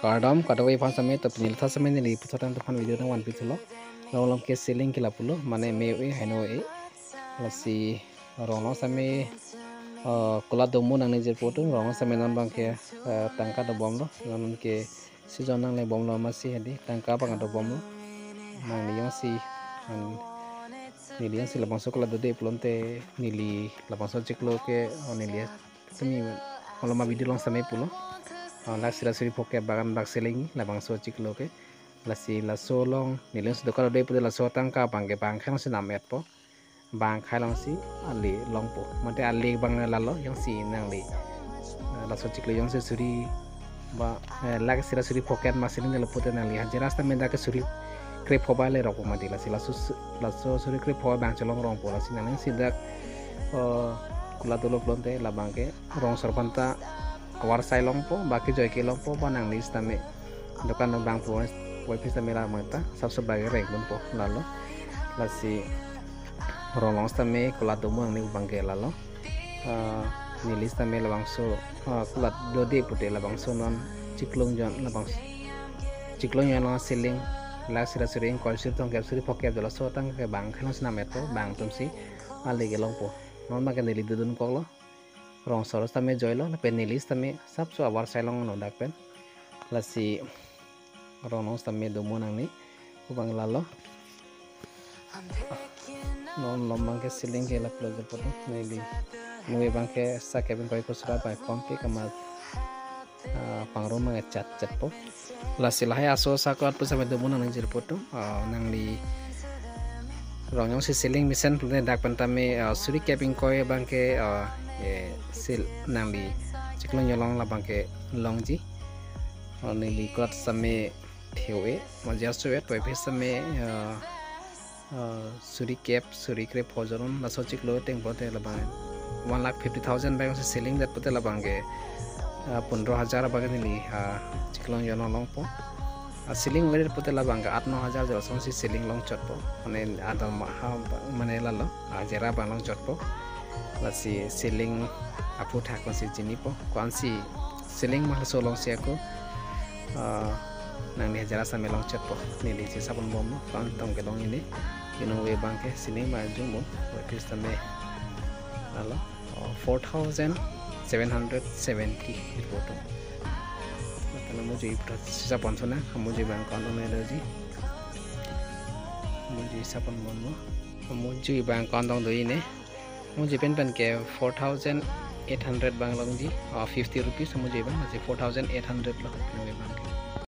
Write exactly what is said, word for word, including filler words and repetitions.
Kardom kadokave aphan sitame, to pini lathap sitame neli puthot aphan video nangvanpi thulo. Rong along ke ceiling ke lapulo, mane me-o-e, heno-e. Lasi rong along sitame, eh, kulat domo nangne jirpo atum, rong along sitame non abangke, eh, tangka dobomlo, non ke season nanglebomlo amatsi hedi, tangka abang dobomlo. Nangli jongsi, an, neli jongsi labangso kulat dode pulote neli labangso chiklo ke, oh, neli sitame, malom a-video along sitame pulo. Ah, lakh sira suri phokep abang dak ceiling labangso chiklo ke. Lasi laso along neli jongsi dokan dode pute laso tangka abangke bang akhai alongsi nam-etpo. Bang akhai alongsi ale longpo. Mate ale abang lalo jongsi nangli, ah, laso chiklo jongsi suri ba, eh, lakh sira suri phokep ma ceiling dolo pute nangli hajira sitame dak ke suri krepho ba le rokpo mati. Lasi laso su-, laso suri krepho abang chelong rongpo. Lasi nangli jongsi dak, eh, kulat dolo pulote labangke rong sor aphanta avarsai longpo, ba kejoi ke longpo, ba nangli sitame dokan abang puvoiphit sitame la mata sapso bagi rengdunpo lalo. Lasi rong along sitame kulat domo nangne abangke lalo. Ah, neli sitame labangso, ah, kulat dode pute labangso non chiklo jon, labang chiklo jon along ceiling lakh sira suri ingkoi suri throngkep suri phokep dolo, laso tangka ke bang akhai alongsi nam-etpo, bang atumsi ale ke longpo. Non abangke neli dodunkoklo. Rong sor sitame joilo, lapen neli sitame sapso avarsai longlo dak pen. Lasi rong along sitame domo nangne abang lalo. Non malom abangke ceiling ke lapulo jirpo atum, neli nui abangke sa kep ingkoi ko sura bai kompi kama, ah, pangrum abangke chat chatpo. Lasi lahai aso sa kulat pu sitame domo nangne jirpo atum, ah, nangli rong jongsi ceiling mesen pute dak pen tame, ah, suri kep ingkoi abangke, ah, eh, sil nangli chiklo jon along labangke longji. Ah, neli kulat sitame theo-e, maja so-et, puvoiphit sitame, ah, ah, suri kep, suri krepho jon along, laso chiklo ateng pute labang one lakh fifty thousand abang si ceiling det pute labangke, ah, pondro hajar abang neli, ah, chiklo jon along longpo. Ah, ceiling ave pute labangke aat no hajar jon alongsi ceiling longchotpo. Mane adam ha, mane lalo, ah, hajira abang longchotpo. Lasi ceiling aphuthak alongsi chinipo. Ko-ansi ceiling ma laso alongsi ako, ah, nangli hajira sitame longchotpo. Neli chesapon bomlo, ko-an tong kelong hini. Inut ave abangke ceiling ma jumbo, puvoiphit sitame lalo, oh, four thousand seven hundred seventy jirpo atum. Mate la amuji puthot chesapon sona, amuji abang ko-an tong nangji. Amuji sapon bomlo. Amuji abang ko-an tong do hini. Amuji pen pen ke four thousand eight hundred abang longji. Ah, fifty rupees amuji abang, lasi four thousand eight hundred lo amuji abangke.